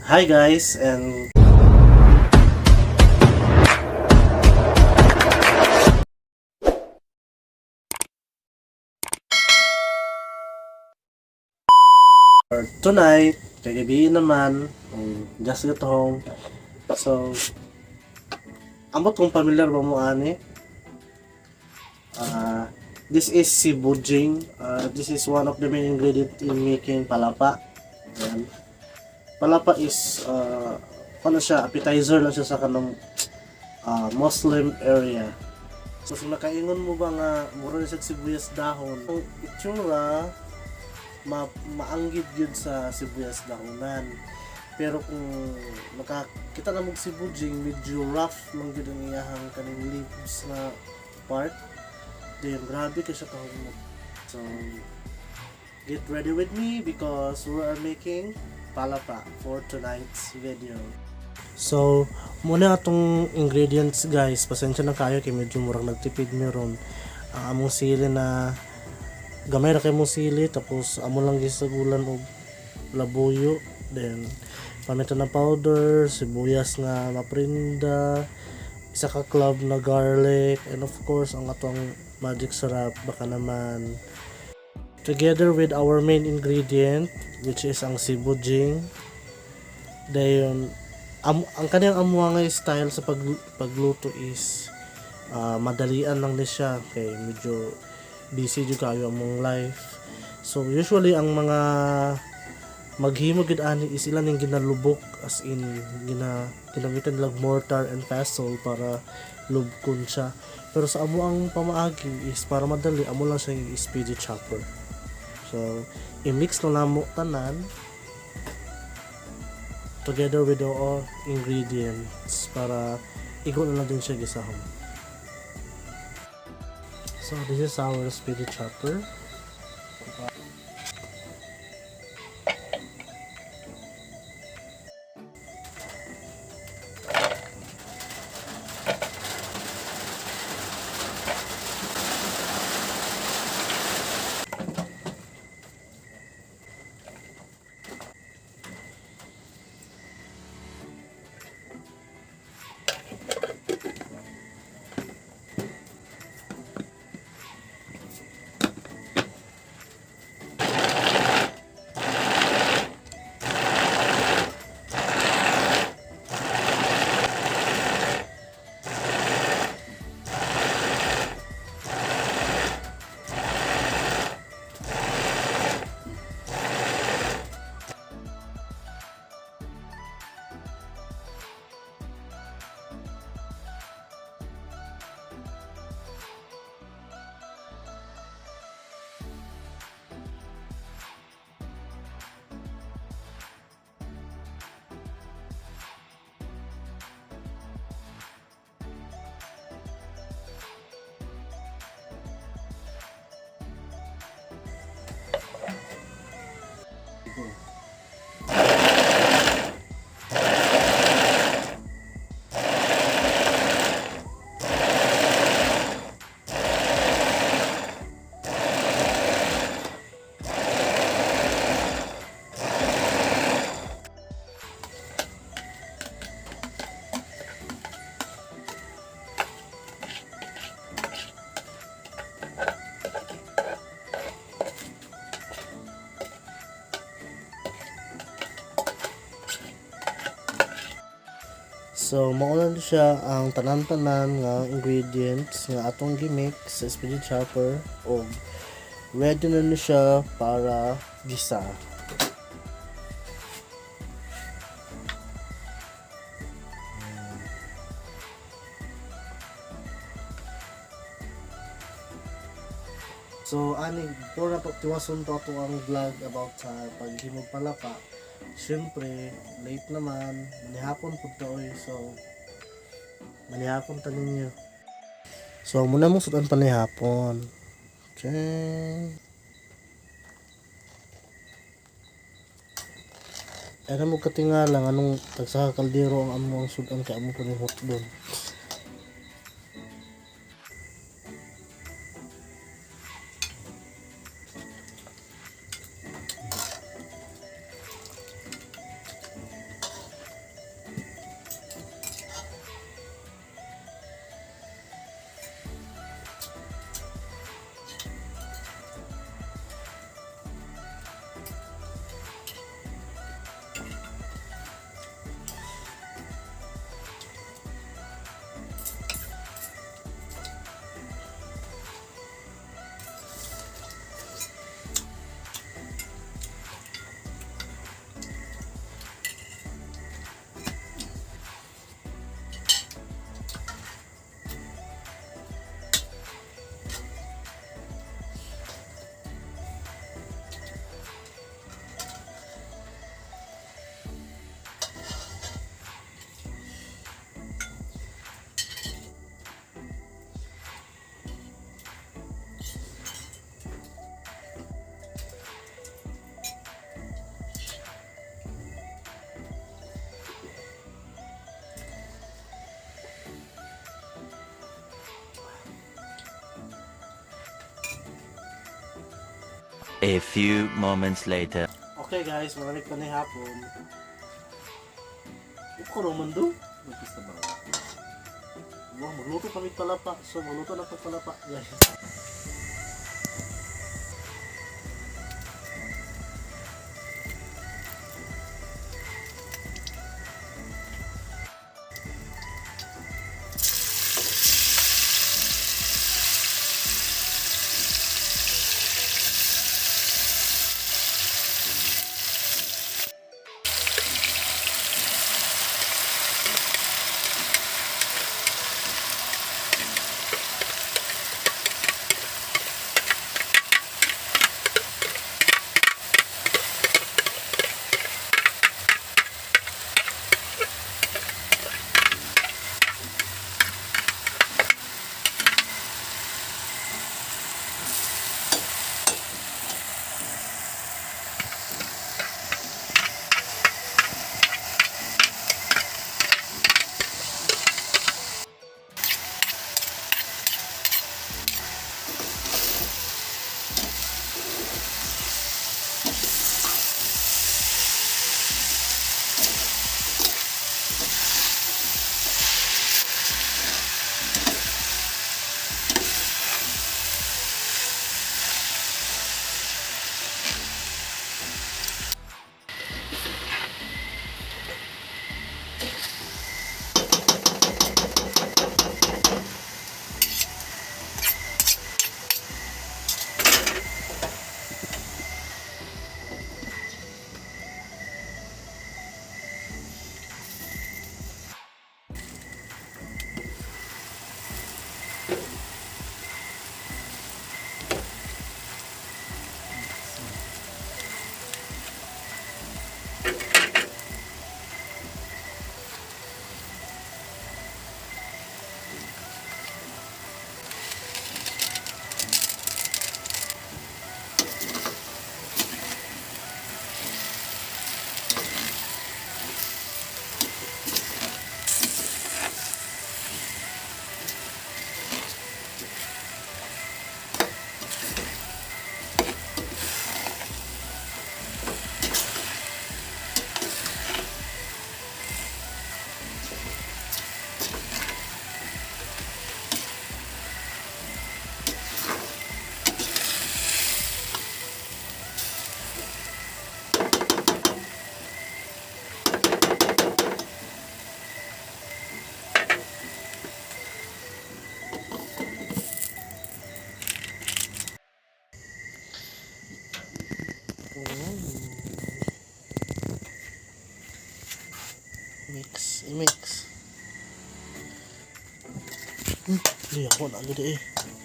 Hi guys, and tonight, kagabi naman, just got home. So, ambot kung familiar ba mo ani. This is sibujing. This is one of the main ingredient in making palapa. Ayan. Palapa is, ano siya, appetizer lang siya sa kanang Muslim area. So, kung nakaingon mo ba nga, mura na siya sibuyas dahon, ang itsura, maanggid yun sa sibuyas dahonan. Pero kung nakakita na mong sibujing, medyo rough lang yun ang iyahang kaning leaves na part. Then, grabe ka siya kahumot. So, get ready with me because we are making palapa for tonight's video. So, muna atong ingredients, guys. Pasensya na kayo kay medyo murang nagtipid mi ron. Ang among sili na gamay ra kay mong sili, tapos amo lang gisagulan og labuyo, then paminta na powder, sibuyas nga maprinda, isa ka clove na garlic, and of course ang atong magic sarap, baka naman, together with our main ingredient, which is ang sibujing. Dayon ang kaniyang amuha nga style sa pagluto is madalian lang ni siya kay medyo busy jud kayo among life. So usually ang mga maghimo gid ani is ilan ning ginalubok, as in ginamitan nila mortar and pestle para lubkon siya. Pero sa amo ang pamaagi is para madali, amo lang siya yung speedy chopper. So i-mix lang namo tanan together with the all ingredients para igo na lang din siya gisahon. So this is our speedy chopper. So, mao na siya ang tanan-tanan nga ingredients nga atong gimix sa speedy chopper og ready na ni siya para gisa. So, ani, before na pagtiwason to ato ang vlog about sa paghimog palapa. Siyempre, late naman, manihapon pud ta oy. So, manihapon ta ninyo. So, muna mong sudan panihapon. Okay. Ay mo katingala anong tagsa ka kaldero ang amo ang sudan kay amo po ni hotdog. A few moments later. Okay guys, malamig pa ni hapon. Uko naman do. Magpista ba? Wow, magluto kami palapa. So, magluto na pa palapa, guys. Mix, mix. Hindi ako na eh.